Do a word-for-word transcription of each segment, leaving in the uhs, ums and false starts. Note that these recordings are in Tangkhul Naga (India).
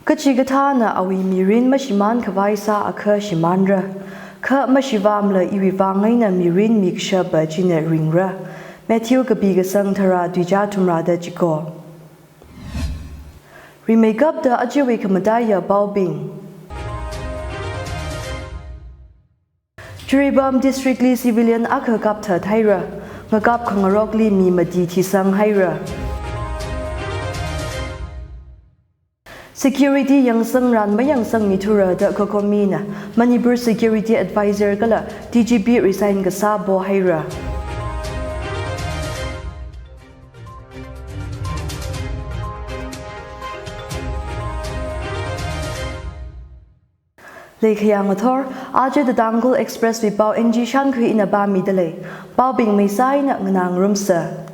Kachikathāna awui mirin mashimān khavai sāakha shimānra, kha mashivāmla iwui vang eina mirin mikashapa china ringra. Matthew kapi kasang tharā tuichā thumrāda chiko. Rimeikapta ajawui khamataiya paobing. Jiribam District li civilian akha kapthat haira, ngakap khangarokli mi mati thisang haira. Security yangsangran mayangsangmithura da COCOMI na Manipur Security Advisor kala D G P resign kasā po haira. Leikhayang athor, aja The Tangkhul Express wui pao N G Shankhui ina pāmidalei, paobing meisā eina nganāngarumsa.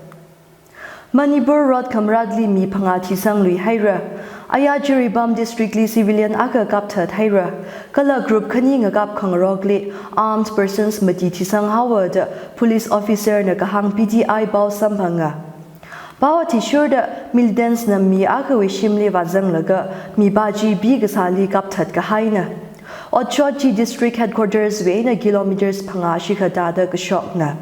Manipur road khamaratli mi phangā thisanglui haira. Aya Jiribam District li civilian akha kapthat haira, kala group khani ngakap khangarokli armed persons mati thisang haowa da police officer na kahāng P T I pao samphanga. Pao athishurda militants na mi akhawui shimli vāzanglaga mipā chi pikasāli kapthat kahaina. Otshot chi district headquarters wui eina kilometers phangā shikha tāda kashokna.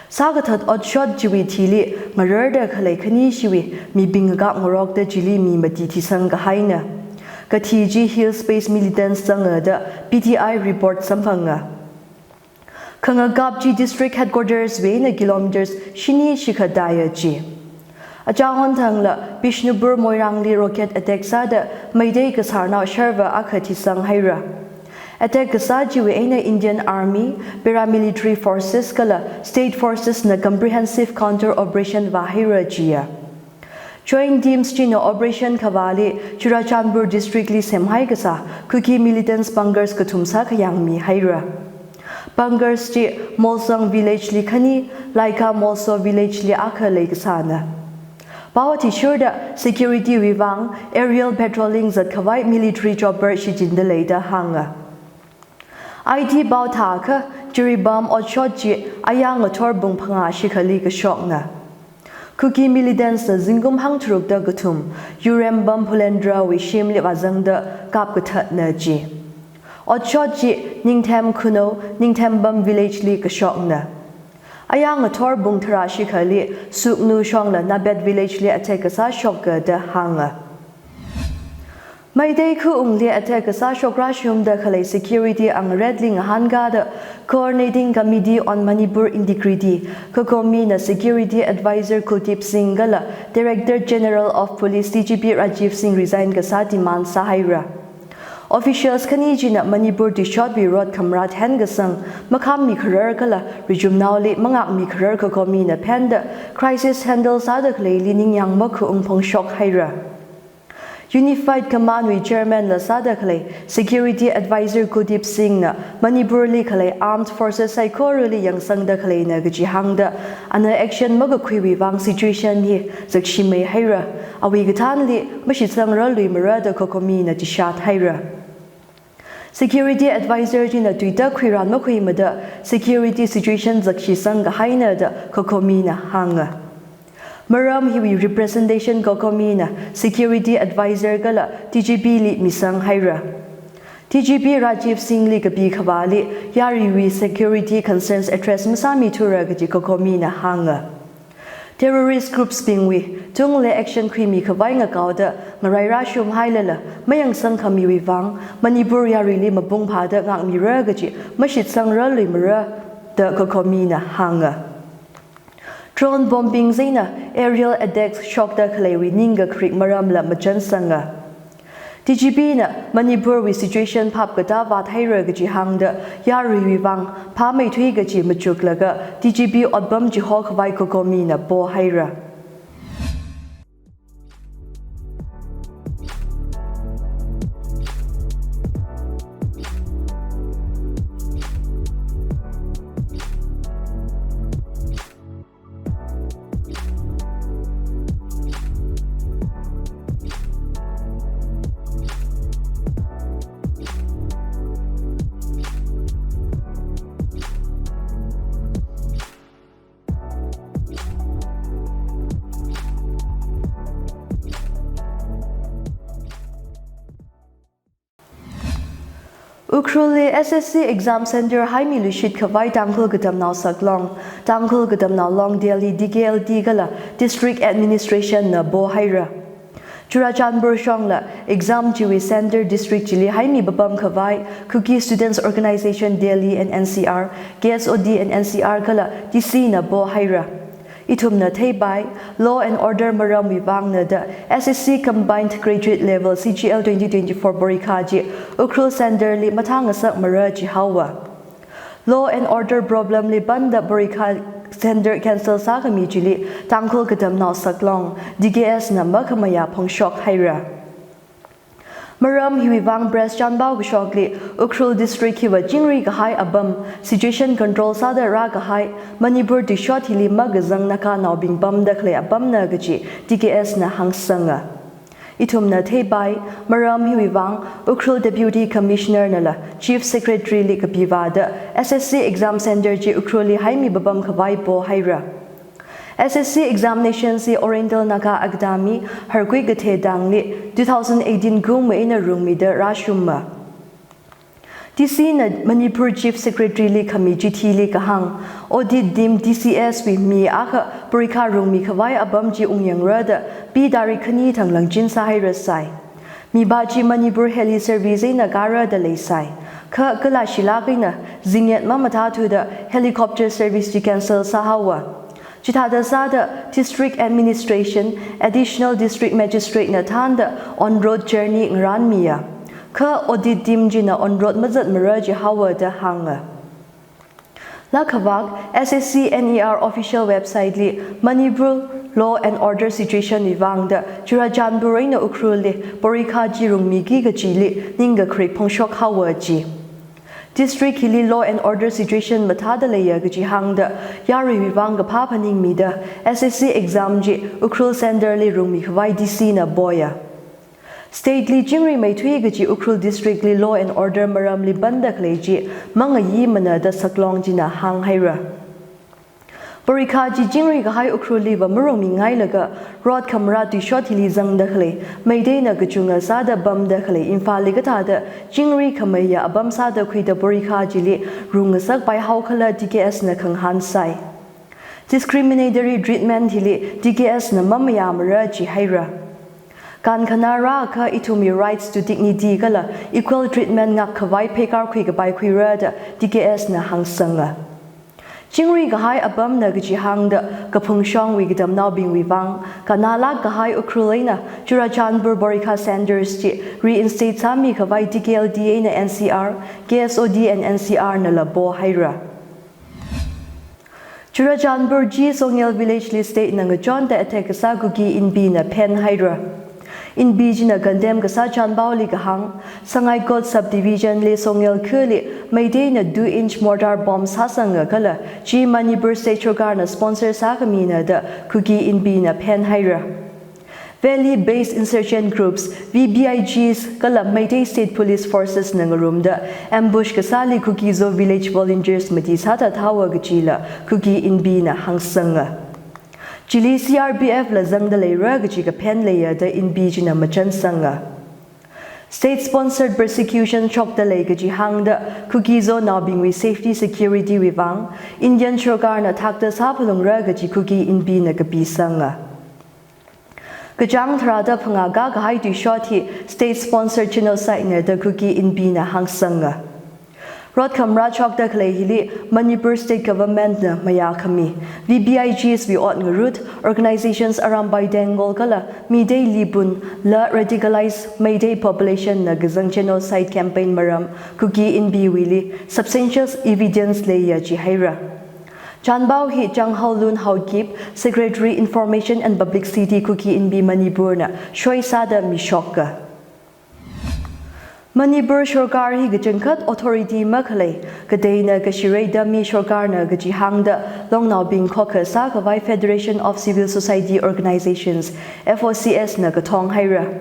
Sākathat otshot chiwui thili ngararda khalei khani chiwui mibing ngakap ngarokda chili mi mati thisang kahaina. Kathi chi hill space militants zanga da P T I report samphanga. Khangakap chi district headquarters wui eina kilometers shini shikha tāya chi. Achahon thangla Bishnupur Moirangli rocket attack sāda Meitei kasarnao sharva akha thisang haira. Attack kasā chiwui eina Indian Army, paramilitary forces kala state forces na comprehensive counter operation vāhaira chiya. Joint teams china operation khavāli Churachandpur district li semhai kasā Kuki militants bunkers kathum sākhayang mihaira. Bunkers chi Molsang village li khani, Laika Molso village li akha leikasāna. Pao athishurda security wui vang aerial patrolling zatkhavai military chopper shichinda leida hānga. I T pao thākha Jiribam otshot chi aya ngathor pung phangā shikhali kashokna. Kuki militants na zingkum hangtharukda kathum Yurembam Phulendrawui shimli vāzangda kapkathatna chi. Otshot chi Ningthem Khunou, Ningthembam village li kashokna. Aya ngathor pung tharā shikhali Suknu shongla Nabet village li attack kasā shoka da hānga. Meitei khaungli attack kasā shokrashumda khalei security angaretli ngahānkāda Coordinating Committee on Manipur Integrity, COCOMI na Security Advisor Kuldeep Singh kala Director General of Police D G P Rajiv Singh resign kasā demand sāhaira. Officials khani china Manipur tuishotwui road khamarat henkasang, makhammi kharar kala rijumnaoli mangakmi kharar COCOMI na phenda crisis handle sāda khaleili ningyāng makhaung phongshok haira. Unified Command wui Chairman la sāda khalei Security Advisor Kuldeep Singh na Manipur li khalei armed forces saikorali yangsangda khaleina kaji hāngda, ana action makakhuiwui vang situation hi zakshimei haira, awui kathānli mashitsangrarluimara da COCOMI na chishat haira. Security Advisor china tuitak khuiran makhuimada security situation zakshisang kahaina da COCOMI na hānga. Maram hiwui representation COCOMI na Security Advisor kala D G P li misang haira. D G P Rajiv Singh li kapi khavāli yaruiwui security concerns address masāmithura kaji COCOMI na hānga. Terrorist groups bingwui tungli action khuimi khavai ngakaoda ngarai rāshum hailala mayangsang khamiwui vang Manipur yaruili mapung phāda ngakmira kaji mashitsangrarluimara da COCOMI na hānga. Drone bombing eina aerial attacks shokda khaleiwui ningkakharik maramla machansanga. D G P na Manipur wui situation phap katā vāthaira kaji hāngda yaruiwui vang phāmeithui kaji machuklaga D G P otpam chiho khavai COCOMI na pohaira. Ukhrulli S S C exam center haimiluishit khavai Tangkhul Katamnao Saklong, Tangkhul Katamnao Longdale li D K L T kala District Administration na pohaira. Churachandpur shongla exam chiwui center district chili haimi papam khavai Kuki Students Organization Delhi and N C R, K S O D and N C R kala D C na pohaira. Ithumna theipai, law and order maramwui vangna da S S C Combined Graduate Level C G L twenty twenty-four porikha chi Ukhrul center li mathāngasakmara jihaowa. Law and order problem li panda porikha center cancel sākhami chili Tangkhul Katamnao Saklong, D K S na makhamayā phongshok haira. Maram hiwui vang press chanpao kashokli, Ukhrul district hiva chingri kahai apam, situation control sāda rākahai, Manipur tuishot hili makazang Naganaobing pamda khalei apamna kaji D K S na hāngsanga. Ithumna theipai, maram hiwui vang Ukhrul Deputy Commissioner nala Chief Secretary li kapivāda S S C exam center chi Ukhrulli haimi papam khavai pohaira. S S C examination chi Oriental Naga Academy Harkui Kathedang li two thousand eighteen kum eina rungmida rāshuma. D C na Manipur Chief Secretary li khami chithili kahāng, audit team D C S wui mi akha porikha rungmi khavai apam chi ungyangra da P tarik khani thang langchin sāhairasai. Mipā chi Manipur Heli Service eina kāra da leisai. Kha kalāshilāk eina zingyat mamathāthuda helicopter service chi cancel sāhaowa. Chithāda sāda District Administration, Additional District Magistrate na thānda on road journey ngarānmiya. Kha audit team china on road mazatmara jihaowa da hānga. Lakhavak S S C N E R official website li Manipur law and order situation wui vangda Churachandpur eina Ukhrulli porikha chi rungmiki kajili ningkakharik phongshok haowa ji. District hili law and order situation mathāda leiya kaji hāngda yaruiwui vang kaphā phaningmida S S C exam chi Ukhrul center li rungmi khavai D C na poya. State li chingri meithui kaji Ukhrul district li law and order maramli panda khalei chi mangayimana da Saklong china hānghaira. Porikha chi chingri kahai Ukhrulliva marungmingailaga road khamrā tuishot hili zangda khalei, Meiteina kachunga sāda pamda khalei Imphal li kathāda chingri khameiya apam sāda khuida porikha chili rungngasakpai haokhala D K S na khangahān sai. Discriminatory treatment hili D K S na mamayāmara jihaira. Kankhanā rākha ithumwui rights to dignity kala equal treatment ngak khavai pheikar khuikapai khuira da D K S na hāngsanga. Chingri kahai apamna kaji hāngda kaphungshongwui katamnaobingwui vang, kannālāk kahai Ukhrul eina Churachandpur porikha centers chi reinstate sāmi khavai D K L T eina N C R, K S O D and N C R nala pohaira. Churachandpur G Songel village li state na ngachonda attack kasā Kuki Inpi na phenhaira. Inpi china condemn kasā chanpaoli kahāng, Sangaikot subdivision li Songel khali Meiteina two inch mortar bomb sāsanga kala chi Manipur state sorkarna sponsor sākhamina da Kuki Inpi na phenhaira. Valley Based Insurgent Groups, V B I Gs, kala Meitei State Police Forces na ngarumda ambush kasāli Kuki-Zo village volunteers mati sāthat haowa kajila Kuki Inpi na hāngsanga. Chili C R P F la zangda leira kaji kaphen leiya da Inpi china machansanga. State sponsored persecution shokda lei kaji hāngda Kuki-Zonaobingwui safety security wui vang Indian sorkarna thakta sāphalungra kaji Kuki Inpi na kapisanga. Kachāng tharāda phangā kā kahai tuishot hi state sponsored genocide na da Kuki Inpi na hāngsanga. Rot khamrā shokda khalei hili Manipur State Government na mayākhami V B I Gs wui ot ngarut, organizations Arambai Tenggol kala Meitei Libun la radicalized Meitei population na kazang genocide campaign maram Kuki Inpi wuili substantial evidence leiya jihaira. Chanpao hi Changhaolun Haokip, Secretary Information and Publicity, Kuki Inpi Manipur na soi sāda mishoka. Manipur sorkar hi kachangkhat authority makhalei, kateina kashirei dummy sorkar na kaji hāngda longnaobing khokha sākhavai Federation of Civil Society Organizations, F O C S na kathong haira.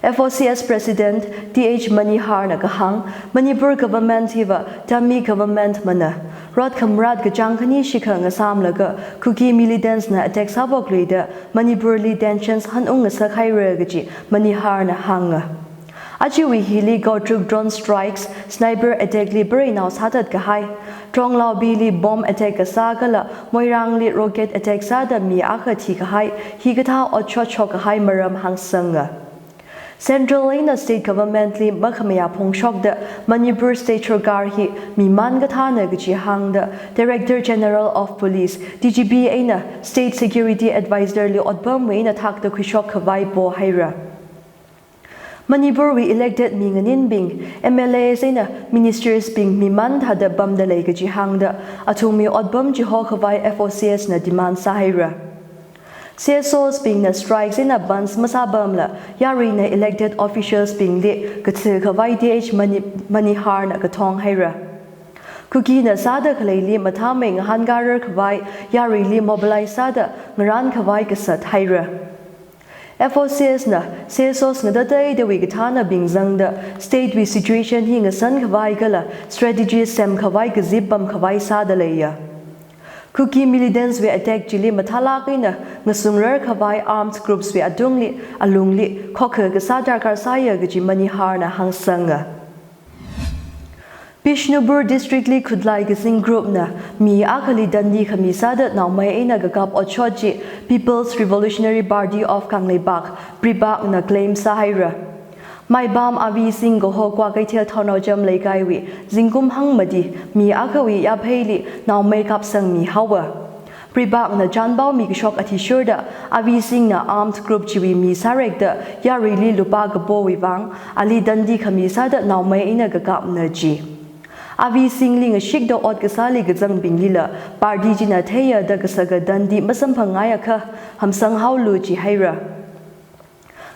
F O C S President T H Manihar na kahāng, Manipur government hiva dummy government mana. Rot khamrāt kachāng khani shikha ngasāmlaga Kuki militants na attack sāphokluida Manipur li tensions hanung ngasak haira kaji Manihar na hānga. Ajawui hili Gaotrak drone strikes, sniper attack li Pareinao sāthat kahai, Tronglao Bili bomb attack kasā kala Moirang li rocket attack sāda mi akha thi kahai, hikathā otshot shok kahai maram hāngsanga. Central eina state government li makhamayā phongshokda Manipur state sarkar hi miman kathāna kaji hāngda Director General of Police, D G P eina State Security Advisor li otpamwui eina thakda khuishok khavai pohaira. Manipur wui elected mi nganinbing, M L As eina ministers bing miman thāda pamda lei kaji hāngda athumwui otpam chiho khavai F O C S na demand sāhaira. C S Os bingna strikes eina bandhs masāpamla, yaruina elected officials bingli kathi khavai T H Mani-, Manihar na kathong haira. Kukina sāda khaleili mathāmei ngahānkārar khavai yaruili mobilize sāda ngarān khavai kasat haira. F O C S na C S Os ngatateidawui kathānabing zangda state wui situation hi ngasan khavai kala strategy sem khavai kazip pam khavai sāda leiya. Kuki militants wui attack chili mathālāk eina ngasungrar khavai armed groups wui atungli, alungli, khokha kasā darkar sāya kaji Manihar na hāngsanga. Bishnupur district li khutlai kazing group na mi akhali dandi khami sāda naomei eina kakap otshot chi People's Revolutionary Party of Kangleipak, PREPAK na claim sāhaira. Maipam Avi Singh kaho Kwakeithel Thounaojam Leikaiwui zingkum hangmati mi akhawui yapheili naomei kapsangmi haowa. PREPAK na chanpao mi kashok athishurda Avi Singh na armed group chiwui mi sārekda yaruili lupā kapowui vang ali dandi khami sāda naomei eina kakapna ji. Avi Singh li ngashikda ot kasāli kazangbinglila party china theiya da kasaka dandi masamphangngaiakha hamsang haolu jihaira.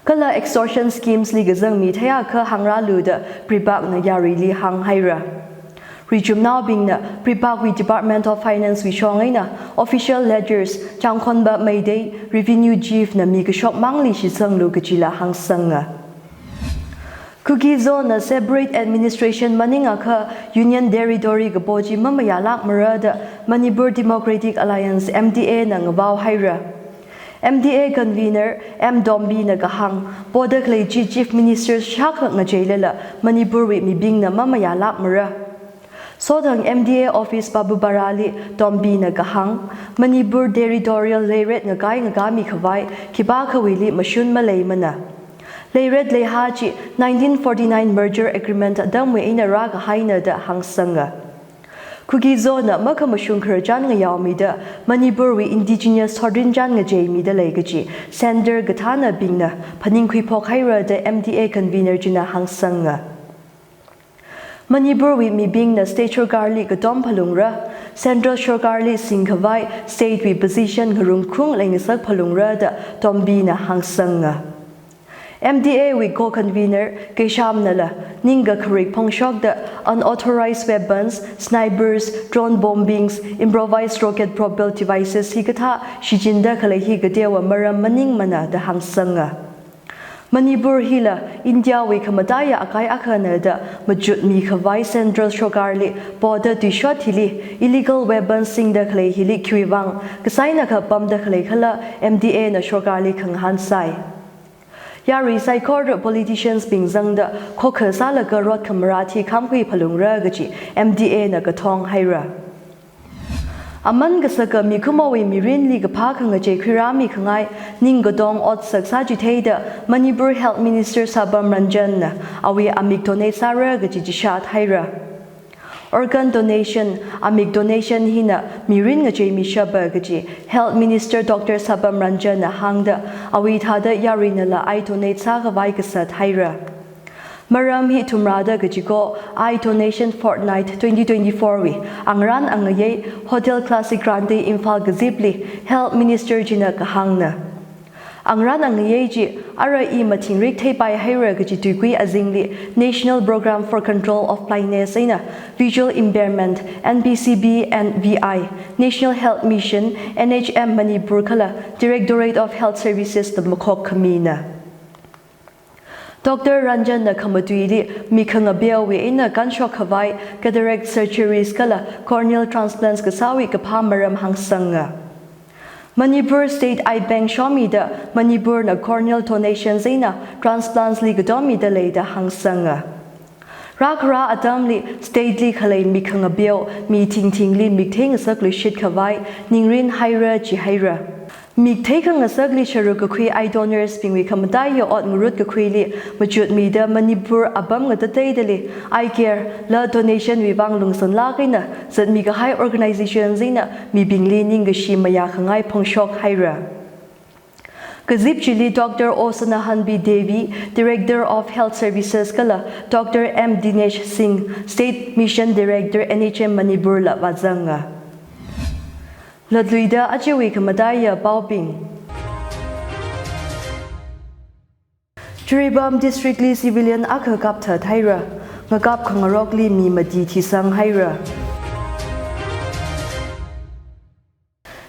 Kala extortion schemes li kazangmi theiakha hāngrālu da PREPAK na yaruili hānghaira. Richumnaobingna PREPAK wui Department of Finance wui shong eina official ledgers, Changkhonba Meitei, Revenue Chief na mi kashok mangli shitsanglu kajila hāngsanga. Kuki Zo na separate administration maningakha Union Territory kapo chi mamayālākmara da Manipur Democratic Alliance, M D A na ngavao haira. M D A convener M Tombi na kahāng, poda khalei chi Chief Minister shākha ngacheilala Manipur wui mibingna mamayālākmara. Sothang M D A office Babupara li Tombi na kahāng, Manipur territorial leiret ngakai ngakami khavai khipākhawuili mashun maleimana. Leiret leiha chi nineteen forty-nine merger agreement atamwui eina rākahaina da hāngsanga. Kuki Zo na makhamashung khararchan ngayaomida Manipur wui indigenous thotrinchān ngacheimida lei kaji center kathānabingna phaningkhui phokhaira da M D A convener china hāngsanga. Manipur wui mibingna state sarkarli katom phalungra, central sarkarli singkhavai state wui position ngarumkhung leingasak phalungra da Tombi na hāngsanga. M D A wui co-convener Keisham nala ningkakharik phongshokda unauthorized weapons, snipers, drone bombings, improvised rocket propelled devices hikathā shichinda khalei hi kateowa maram maningmana da hāngsanga. Manipur hila India wui khamataiya akai akhana da machut mikhavai central sarkarli poda tuishot hili illegal weapons singda khalei hili khiwui vang kasainakha pamda khalei khala M D A na sarkarli khangahān sai. Yarui saikora politicians bing zangda khokha sālaga rot khamara thi khamkhui phalungra kaji M D A na kathong haira. Aman kasaka mikumowui mirinli kaphā khangachei khuirāmi khangai ningkatong otsak sāchitheida Manipur Health Minister Sabam Ranjan na awui amik donate sāra kaji chishat haira. Organ donation, amik donation hina mirin ngacheimishapa kaji Health Minister Doctor Sabam Ranjan na hāngda awui thāda yaruinala eye donate sākhavai kasat haira. Maram hi thumrāda kachiko Eye Donation Fortnight twenty twenty-four wui angarān angayei Hotel Classic Grande Imphal kazipli Health Minister china kahāngna. Angarān angayei chi ara i mathingrik theipai haira kaji tuikui azingli National Programme for Control of Blindness eina Visual Impairment, N P C B and V I, National Health Mission, N H M Manipur kala Directorate of Health Services na makhok khamina. Doctor Ranjan na khamatuili mik khangapeowui eina kanshok khavai cataract surgeries kala corneal transplants kasāwui kaphā maram hāngsanga. Manipur State Eye Bank shomida Manipurna corneal donations eina transplants li katomida lei da hāngsanga. Rākhara atamli state li khalei mik khangapeo mi thingthingli mik theingasakluishit khavai ningrin haira jihaira. Mik theikhangasakli sharuk kakhui eye donors bingwui khamataiya ot ngarut kakhuili machut mida Manipur apam ngatateidali eye care la donation wui vang lungsanlāk eina zatmi kahai organizations eina mibingli ningkashi mayā khangai phongshok haira. Kazip chili Doctor O Sanahanbi Devi, Director of Health Services kala Doctor M Dinesh Singh, State Mission Director N H M Manipur la vāzanga. Latluida ajawui khamataiya paobing. Jiribam District li civilian akha kapthat haira, ngakap khangarokli mi mati thisang haira.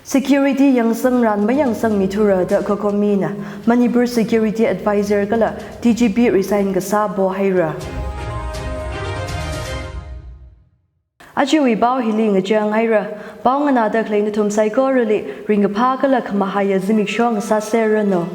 Security yangsangran mayangsangmithura da COCOMI na Manipur Security Advisor kala D G P resign kasā po haira. Ajawui pao hili ngachang haira, pao nganāda khalei nathum saikorali ringkaphā kala khamahaiya zimiksho ngasāserranu.